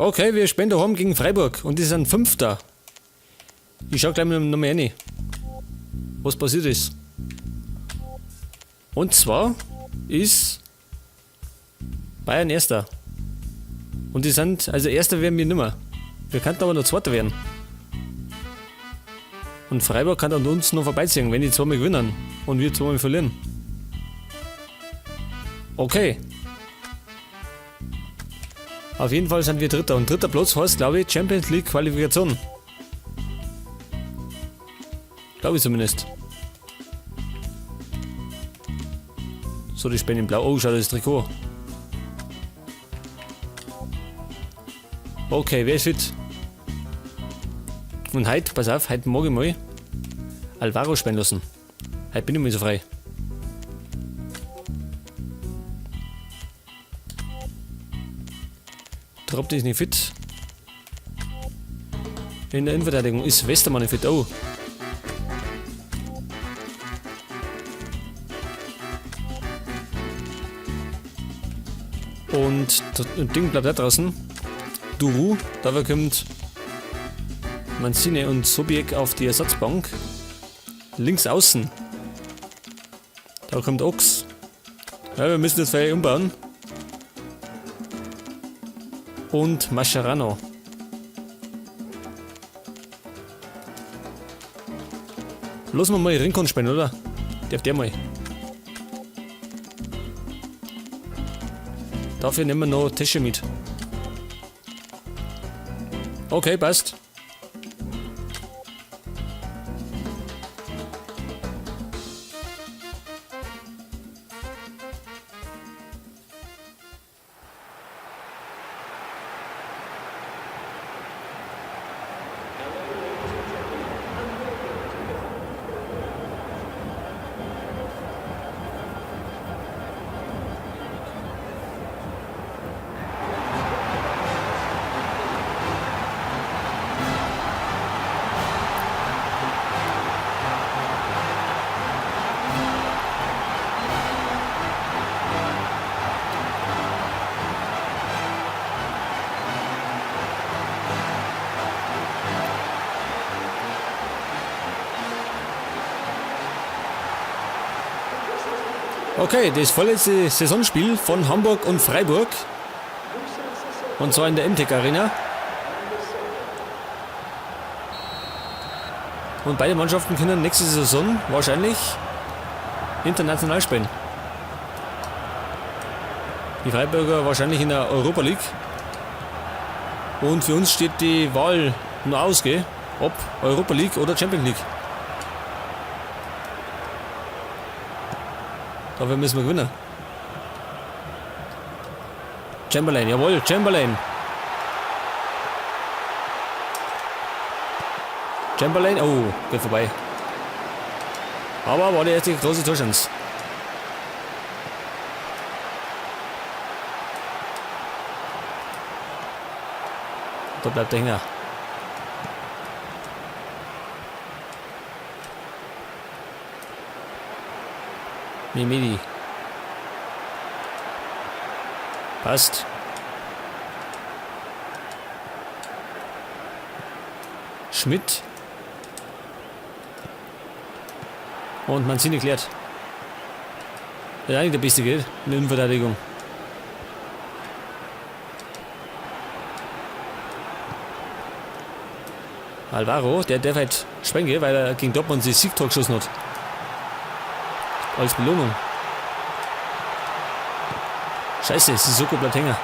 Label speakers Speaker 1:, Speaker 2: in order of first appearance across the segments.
Speaker 1: Okay, wir spielen daheim gegen Freiburg und die sind Fünfter. Ich schau gleich mal noch mal rein, was passiert ist. Und zwar ist Bayern Erster. Und die sind, also Erster werden wir nimmer. Wir könnten aber noch Zweiter werden. Und Freiburg kann an uns noch vorbeiziehen, wenn die zweimal gewinnen und wir zweimal verlieren. Okay. Auf jeden Fall sind wir Dritter. Und dritter Platz heißt, glaube ich, Champions League Qualifikation. Glaube ich zumindest. So, die spielen in Blau. Oh, schau, das Trikot. Okay, wer ist fit? Und heute, pass auf, heute mag ich mal Alvaro spielen lassen. Heute bin ich mal so frei. Trapp ist nicht fit. In der Innenverteidigung ist Westermann nicht fit. Oh. Und das Ding bleibt da draußen. Duru, dafür kommt Mancini und Sobiech auf die Ersatzbank. Links außen. Da kommt Ochs. Ja, wir müssen das vielleicht umbauen. Und Mascherano. Lass mal Rincon spielen, oder? Darf der mal. Dafür nehmen wir noch Tesche mit. Okay, passt. Okay, das vorletzte Saisonspiel von Hamburg und Freiburg. Und zwar in der Imtech Arena. Und beide Mannschaften können nächste Saison wahrscheinlich international spielen. Die Freiburger wahrscheinlich in der Europa League. Und für uns steht die Wahl nur aus, gell? Ob Europa League oder Champions League. Dafür müssen wir gewinnen. Chamberlain, jawohl, Chamberlain. Chamberlain, oh, geht vorbei. Aber war die erste große Torchance. Da bleibt der Hänger. Mimidi. Passt. Schmidt. Und Mancini klärt. Der ist eigentlich der Beste, gell? In der Innenverteidigung. Alvaro, der darf halt springen, weil er gegen Dortmund sich Siegtor geschossen hat. Als Belohnung. Scheiße, Sissoko bleibt hängen.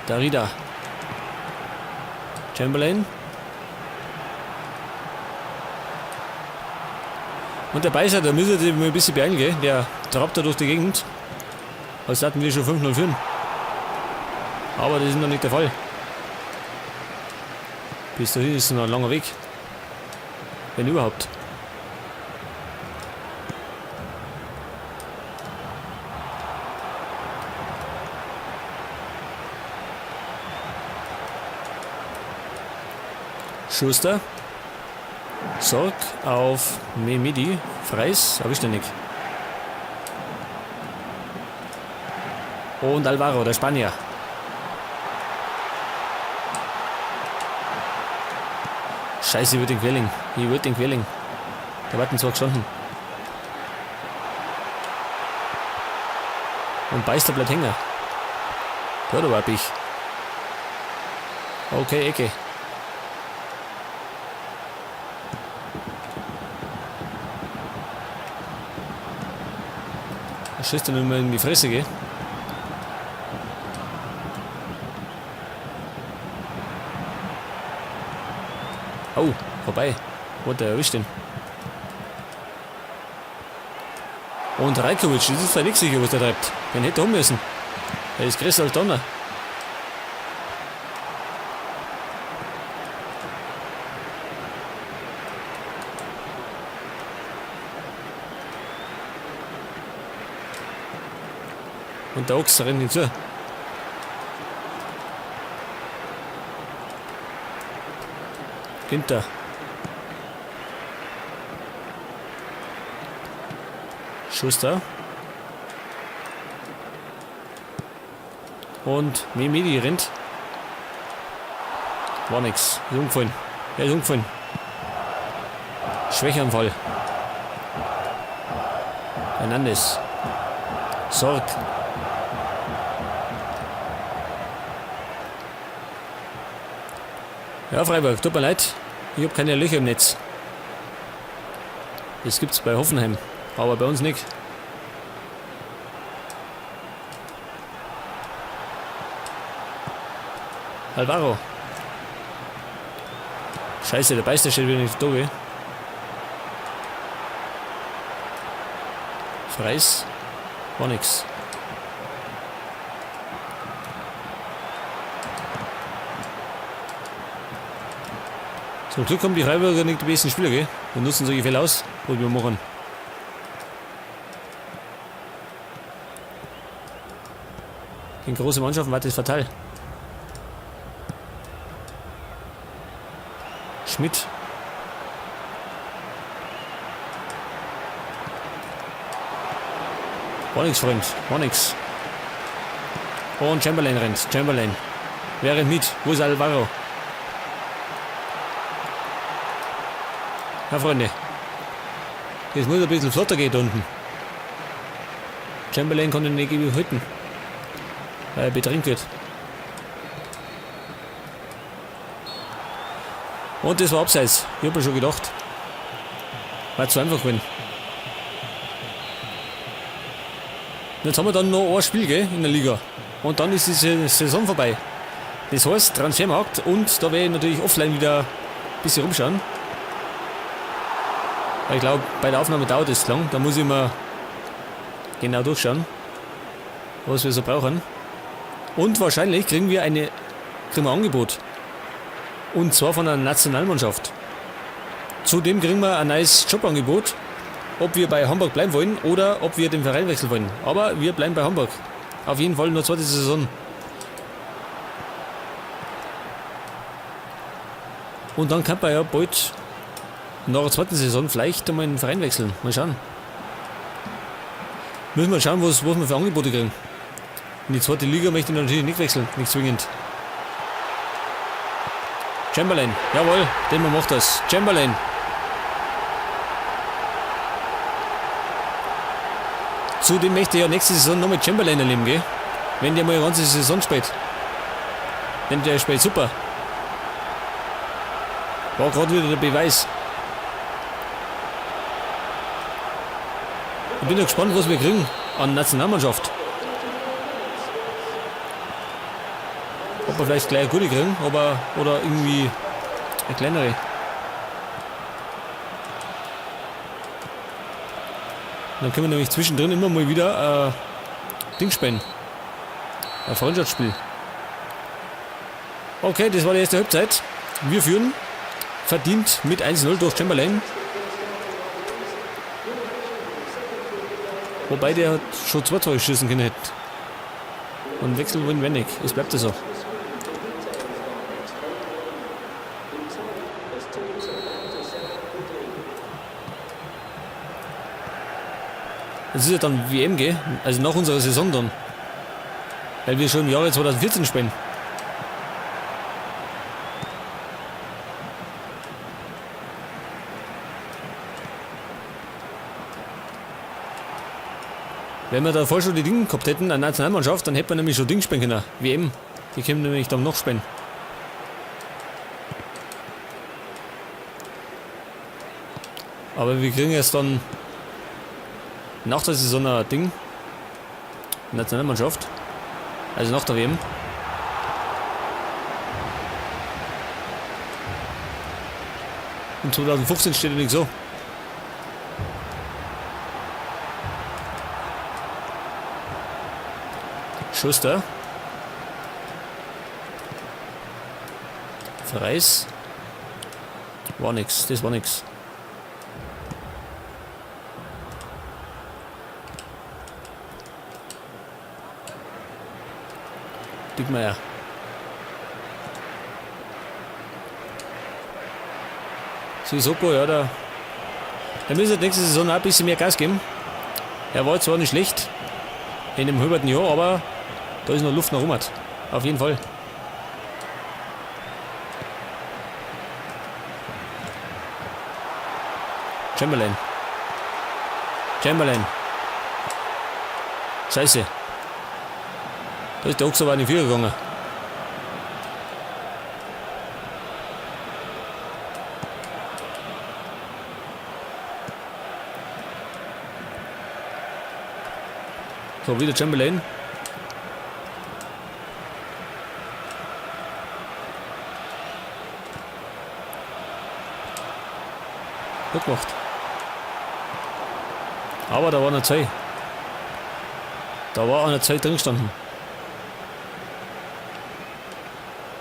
Speaker 1: Darida. Chamberlain. Und der Beißer, der müsste sich mal ein bisschen beeilen, gell? Der trabt da durch die Gegend. Als hatten wir schon 5-0 führen. Aber das ist noch nicht der Fall. Bis dahin ist noch ein langer Weg. Wenn überhaupt. Schuster. Sorg auf Mehmedi. Freis, erwischt er nicht. Und Alvaro, der Spanier. Scheiße, ich würde den Querling. Ich würde den Querling. Da warten zwar gestanden. Und Beister bleibt hängen. Ja, da war ich. Okay, Ecke. Da schießt er nicht mehr in die Fresse, gell? Oh, vorbei. Wo hat der erwischt den? Und Rajkovic, das ist nicht sicher, was der treibt. Den hätte er um müssen. Er ist größer als Donner. Und der Ochs rennt hinzu. Ginter. Schuster. Und Mehmedi rennt. War nix. Ist umgefallen. Er ist umgefallen. Schwächeanfall. Hernandez. Sorg. Ja, Freiburg, tut mir leid. Ich habe keine Löcher im Netz. Das gibt's bei Hoffenheim, aber bei uns nicht. Alvaro. Scheiße, der Beister steht wieder nicht da, gell? Freis. War nix. Zum Glück haben die Freiburger nicht die besten Spieler, gell? Und nutzen solche Fälle aus, wo wir machen. Gegen große Mannschaften war das fatal. Schmidt. War nix, Freund. War nix. Und Chamberlain rennt. Chamberlain. Wer rennt mit? Wo ist Alvaro? Ja, Freunde. Das muss ein bisschen flotter gehen da unten. Chamberlain konnte nicht ewig halten. Weil er bedrängt wird. Und das war abseits. Ich hab mir schon gedacht. War zu einfach gewesen. Jetzt haben wir dann noch ein Spiel, gell, in der Liga. Und dann ist die Saison vorbei. Das heißt, Transfermarkt, und da werde ich natürlich offline wieder ein bisschen rumschauen. Weil ich glaub, bei der Aufnahme dauert es lang. Da muss ich mal genau durchschauen, was wir so brauchen. Und wahrscheinlich kriegen wir ein Angebot. Und zwar von einer Nationalmannschaft. Zudem kriegen wir ein neues Jobangebot, ob wir bei Hamburg bleiben wollen oder ob wir den Verein wechseln wollen. Aber wir bleiben bei Hamburg. Auf jeden Fall nur zweite Saison. Und dann kann man ja bald nach der zweiten Saison vielleicht einmal den Verein wechseln. Mal schauen. Müssen wir schauen, was wir für Angebote kriegen. In die zweite Liga möchte ich natürlich nicht wechseln, nicht zwingend. Chamberlain, jawohl, den man macht das. Chamberlain. Zudem möchte ich ja nächste Saison noch mit Chamberlain erleben, gell? Wenn der mal eine ganze Saison spielt. Denn der spielt super. War gerade wieder der Beweis. Ich bin ja gespannt, was wir kriegen an Nationalmannschaft. Ob wir vielleicht gleich eine gute kriegen, oder irgendwie eine kleinere. Dann können wir nämlich zwischendrin immer mal wieder Ding spielen. Ein Freundschaftsspiel. Okay, das war die erste Halbzeit. Wir führen verdient mit 1-0 durch Chamberlain. Wobei der hat schon 2 Tore schießen können hätte. Und wechseln wollen wir nicht. Es bleibt ja so. Das ist ja dann WM, gell? Also nach unserer Saison dann. Weil wir schon im Jahre 2014 spielen. Wenn wir da vorher schon die Dinge gehabt hätten, eine Nationalmannschaft, dann hätte man nämlich schon Ding spielen können. WM. Die können nämlich dann noch spielen. Aber wir kriegen erst dann nach der Saison ein Ding. Nationalmannschaft. Also nach der WM. Und 2015 steht ja nicht so. Schuster. Freis. War nix, das war nix. Dickmeier. Sissoko, ja, da. Der müsste nächste Saison auch ein bisschen mehr Gas geben. Er war zwar nicht schlecht in dem halben Jahr, aber da ist noch Luft nach oben. Auf jeden Fall. Chamberlain. Chamberlain. Scheiße. Da ist der Ochs aber in die Vierer gegangen. So, wieder Chamberlain. Gut gemacht. Aber da war eine Zeit. Da war eine Zeit drin gestanden.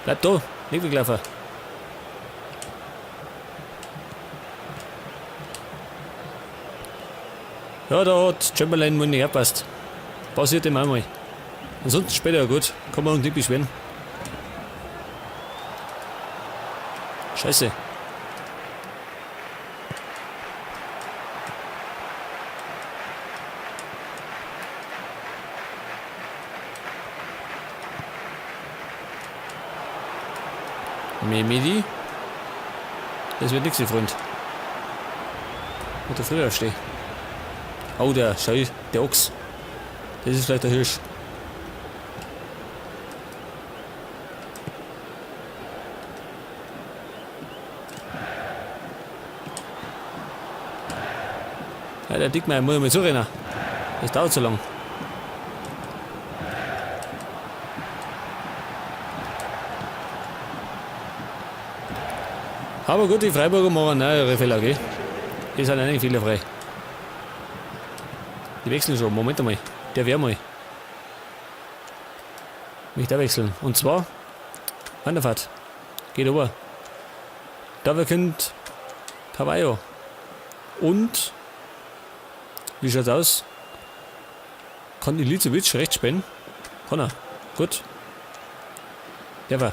Speaker 1: Bleib da, nicht weglaufen. Ja, da hat Chamberlain wohl nicht gepasst. Passiert ihm auch mal. Ansonsten später ja gut. Kann man uns nicht beschweren. Scheiße. Mehmedi. Das wird nichts, Freund. Wird der früher stehen. Oh, der Scheu, der Ochs. Das ist vielleicht der Hirsch. Ja, der Dickmeier muss mal zurennen. Das dauert so lang. Aber gut, die Freiburger machen auch ihre Fehler, gell? Die sind eigentlich fehlerfrei. Die wechseln schon. Moment einmal. Der wär mal. Möchte auch wechseln. Und zwar Wanderfahrt. Geht over. Da wir könnt Cavallo. Und wie schaut's aus? Kann Ilicevic rechts spielen? Kann er. Gut. Der war.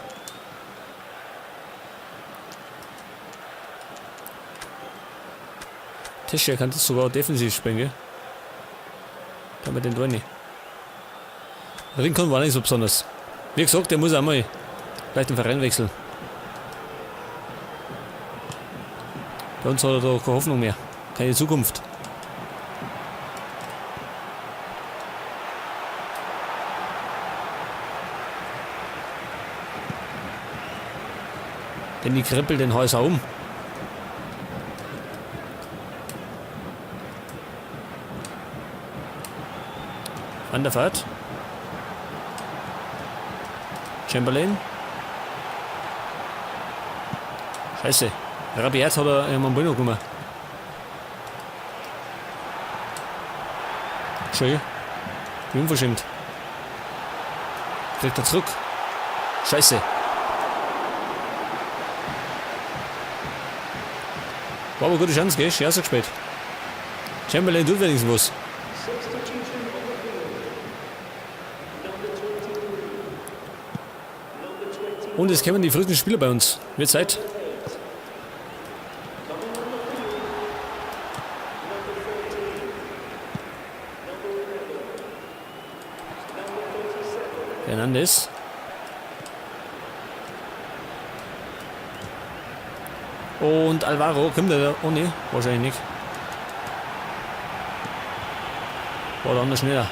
Speaker 1: Tescher kann das sogar defensiv spielen, gell? Da haben wir den da nicht. Rincon war nicht so besonders. Wie gesagt, der muss auch mal vielleicht den Verein wechseln. Bei uns hat er da keine Hoffnung mehr. Keine Zukunft. Denn die krempelt den Häuser um. An der Fahrt. Chamberlain. Scheiße. Rabiat hat er am Ball noch genommen. Schön. Wie unverschämt. Kriegt er zurück. Scheiße. War aber gute Chance, gell? Schön gespielt. Chamberlain tut wenigstens was. Und es kommen die frühesten Spieler bei uns. Wird Zeit. Fernandes. Und Alvaro, kommt der da? Oh ne, wahrscheinlich nicht. War der andere schneller.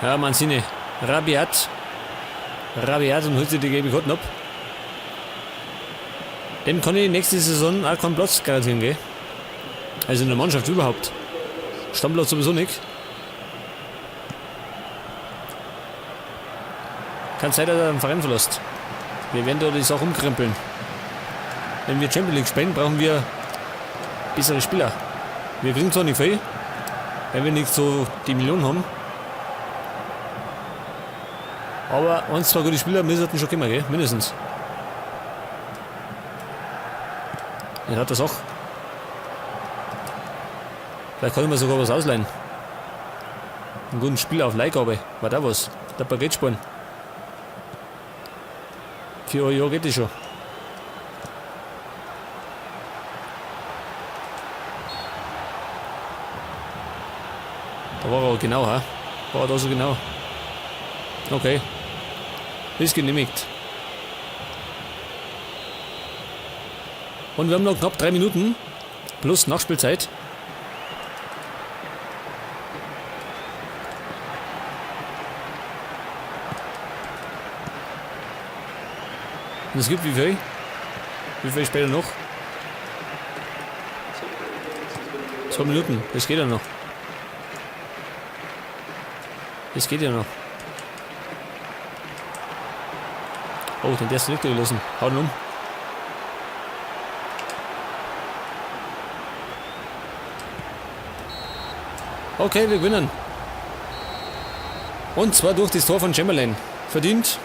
Speaker 1: Ja, Mancini. Rabiat. Rabiat und holt sich die gelbe Karten ab. Dem kann ich nächste Saison auch keinen Platz garantieren, gell? Also in der Mannschaft überhaupt. Stammplatz sowieso nicht. Kann sein, dass er den Verein verlässt. Wir werden da die Sache umkrempeln. Wenn wir Champions League spielen, brauchen wir bessere Spieler. Wir kriegen zwar nicht viel, weil wir nicht so die Millionen haben. Aber ein, zwei gute Spieler müssen schon kommen, gell? Mindestens. Er hat das auch. Vielleicht kann ich mir sogar was ausleihen. Einen guten Spieler auf Leihgabe. War da was? Da paar Geld sparen. 4 Jahre geht das schon. Da war er auch genau, ha? War er da so genau? Okay. Ist genehmigt. Und wir haben noch knapp 3 Minuten plus Nachspielzeit. Und es gibt wie viel? Wie viel später noch? 2 Minuten, das geht ja noch. Das geht ja noch. Oh, den darfst du nicht durchlassen. Hau den um. Okay, wir gewinnen. Und zwar durch das Tor von Chamberlain. Verdient.